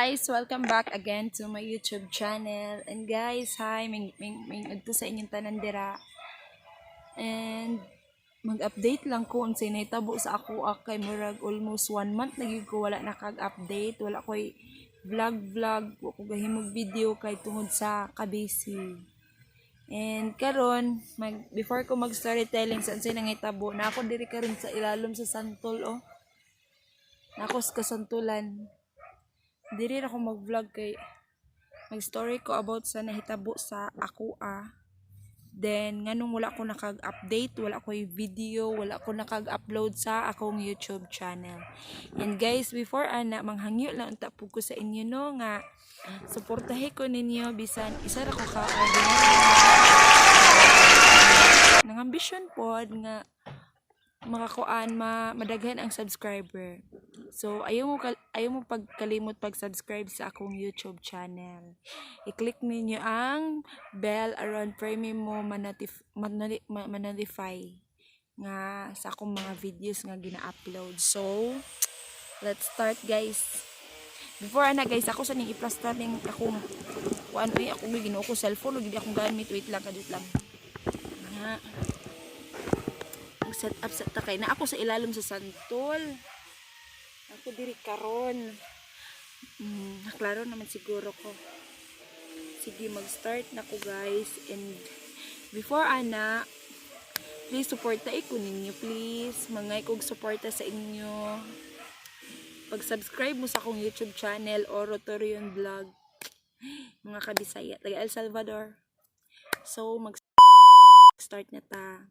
Guys! Welcome back again to my YouTube channel. And guys, hi! Ming, ming, ming, adto sa inyong tanan dira. And mag-update lang ko unsay nahitabo sa ako kay murag almost one month na gyud ko wala nakag-update. Wala ko'y vlog vlog, wa ko gahimog video kay tungod sa kabisi. And karon, before ko mag storytelling sa unsay nangitabo, na ako diri karon sa ilalom sa santol, oh. Na ako sa kasantulan. Diri ra ko mag-vlog kay mag-story ko about sa nahitabo sa ako ah. Then nganong wala ko nakag-update, wala ko video, wala ko nakag-upload sa akong YouTube channel. And guys, before ana, manghangyo lang unta pud ko sa inyo, no, nga suportahi ko ninyo bisan isa ra ko ka ordinary. Nang ambisyon pod nga makakuan, ma madaghan ang subscriber. So ayaw mo pagkalimot pag-subscribe sa akong YouTube channel. I-click ninyo ang bell aron permi mo manotify nga sa akong mga videos nga gina-upload. So let's start, guys. Before ana, guys, ako sa ning i-plastar ning akong kuan, uy, ako Ginoo ko, cellphone ug akong gamit. Wait lang, kadiyot lang. Nga mag-set up sa takay na ako sa ilalom sa santol. Ako diri karon. Naklaro naman siguro ko. Sige, mag-start na ko, guys. And before ana, please suporta ko ninyo, please. Mangay kog suporta sa inyo. Pag-subscribe mo sa akong YouTube channel, Oro Torion Vlog. Mga kabisaya, taga El Salvador. So, mag-start na ta.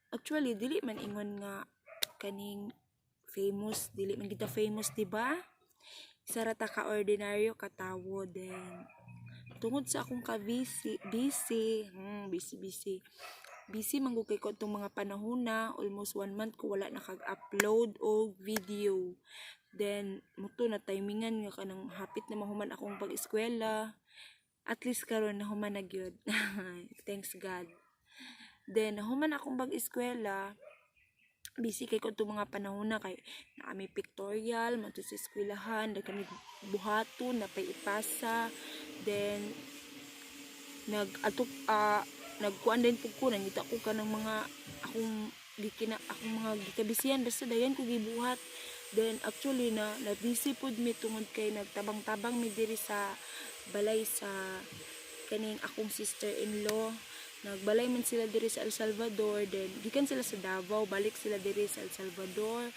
Actually, dili man ingon nga kaning famous, dili man kita famous, di ba? Isa ra ta ka ordinaryo katawo. Then tungod sa akong ka busy busy, busy busy busy man gud kay ko itong mga panahon na almost one month ko wala nakag-upload og video. Then muto na timingan nga kanang hapit na mahuman akong pag-eskwela. At least karon nahuman na gyud, thanks God. Then nahuman akong pag-eskwela, busy kay ko itong mga panahon na kay naa mi pictorial man sa eskwelahan, daghan kami buhaton na pay ipasa. Then nag atok nagkuan din pud ko, nangita ko kanang mga akong gikina, akong mga gikabisiyan, basta dayan ko gibuhat. Then actually na na busy pud mi tungod kay nagtabang-tabang mi diri sa balay sa kaning akong sister-in-law. Nagbalay man sila diri sa El Salvador, then gikan sila sa Davao, balik sila diri sa El Salvador.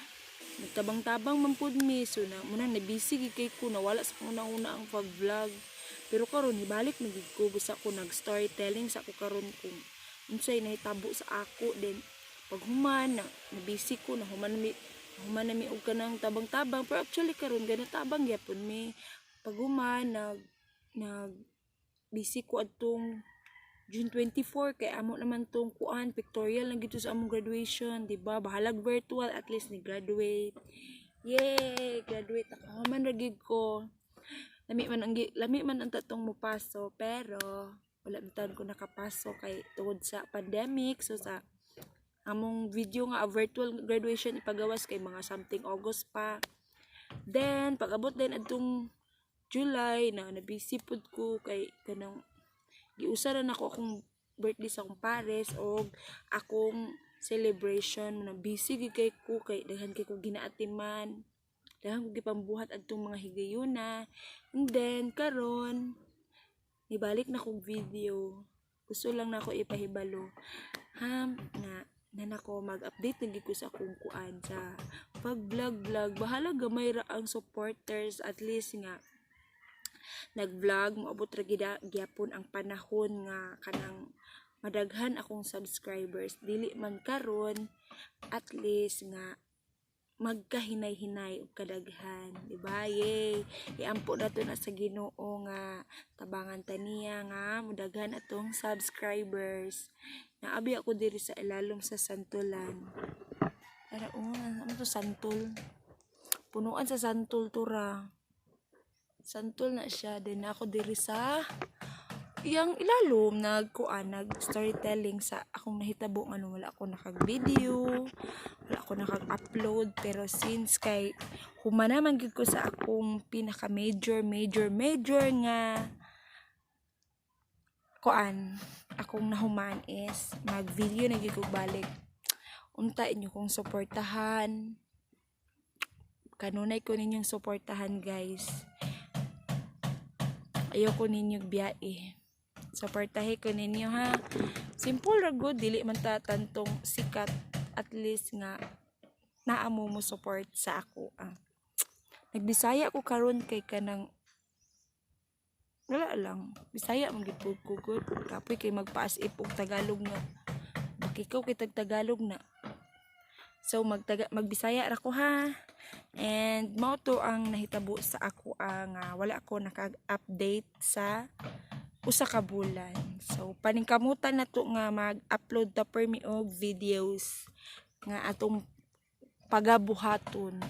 Nagtabang-tabang man pud mi, so na muna na busy gid kay ko, nawala sa una-una ang pag-vlog. Pero karon ibalik na gid ko, basta ko nag storytelling sa ako karon kung unsay nahitabo sa ako. Then paghuman na, na busy ko, na human na mi og kanang tabang-tabang, pero actually karon ganatabang gyapon mi. Paghuman, nag nag busy ko adtong June 24 kay amo naman tong kuan, pictorial lang gito sa among graduation, di ba? Bahalag virtual, at least ni graduate. Yay, graduate ako. Human ra gid ko. Lami man ang tatong mupaso, pero wala bitaw ko nakapaso kay tungod sa pandemic. So sa among video nga virtual graduation ipagawas kay mga something August pa. Then pag-abot din adtong July na na busy pud ko kay kanang giusa ra nako akong birthday sa akong pares og akong celebration. Na busy gid kay ko kay daghan kay ko ginaatiman, daghan ko gipambuhat adtong mga higayuna. And then karon nibalik na kog video. Gusto lang nako ipahibalo ha nga na nako mag-update na gid ko sa akong kuan sa pag vlog vlog. Bahala gamay ra ang supporters, at least nga nag-vlog. Moabot ra gid gyapon ang panahon nga kanang madaghan akong subscribers. Dili man karon, at least nga magkahinay-hinay og kadaghan, di ba? Yay! Iampo nato na sa Ginoo nga tabangan ta niya nga mudaghan atong subscribers. Naabi ako diri sa ilalom sa santulan. Tara, oh, ano to, santol? Punuan sa santol to ra. Santol na siya. Then ako diri sa Iyang ilalom nagkuan, nag storytelling sa akong nahitabo ngano wala ako nakag-video, wala ako nakag-upload. Pero since kay human naman gyud ko sa akong pinaka major major major nga kuan, akong nahuman is mag-video na gyud ko balik. Unta inyo kong suportahan. Kanunay ko ninyong suportahan, guys. Ayoko ninyong biyae. Suportahi ko ninyo, ha. Simple ra gud, dili man ta tantong sikat, at least nga naa mo mo support sa ako, ah. Nagbisaya ko karon kay kanang wala lang, Bisaya man gyud pud ko gud. Kapoy kay magpaas if og Tagalog nga bakikaw kay tag Tagalog na. So magtaga magbisaya ra ko, ha. And mao to ang nahitabo sa ako ang wala ako naka-update sa usa ka bulan. So paningkamutan na to nga mag-upload ta permi og videos nga atong pagabuhaton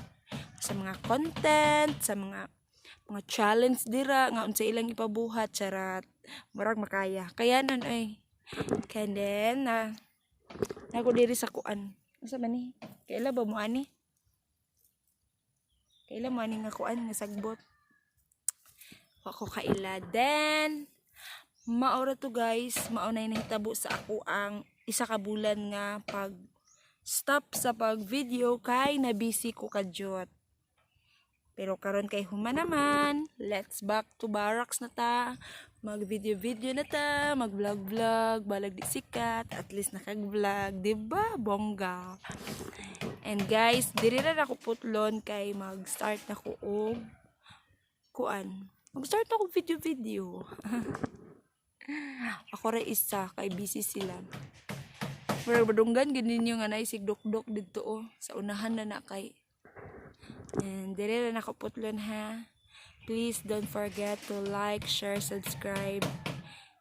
sa mga content, sa mga challenge dira nga unsa ilang ipabuhat, charat. Murag makaya. Kaya nun ay. And then na nako diri sa kuan. Unsa man ni? Kaila ba mo ani? Kaila mo ani nga kuan nga sagbot? Wa ko kaila. Then mao ra to, guys, mao na nahitabo sa ako ang isa ka bulan nga pag stop sa pag video kay na busy ko kadyot. Pero karon kay human naman, let's back to barracks na ta. Mag video video na ta, mag vlog vlog, balag di sikat, at least nakag-vlog, di ba? Bongga. And guys, diri na ako putlon kay mag-start na ko og kuan. Mag-start ako video video. Ako ra isa kay busy sila. Pero badunggan gid ninyo nga naay sigdukdok didto oh, sa unahan na na kay. And dire na nako putlon, ha. Please don't forget to like, share, subscribe,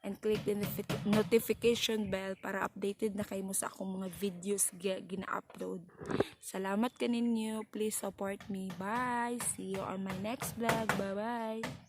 and click the notification bell para updated na kayo mo sa akong mga videos gina-upload. Salamat kaninyo. Please support me. Bye! See you on my next vlog. Bye-bye!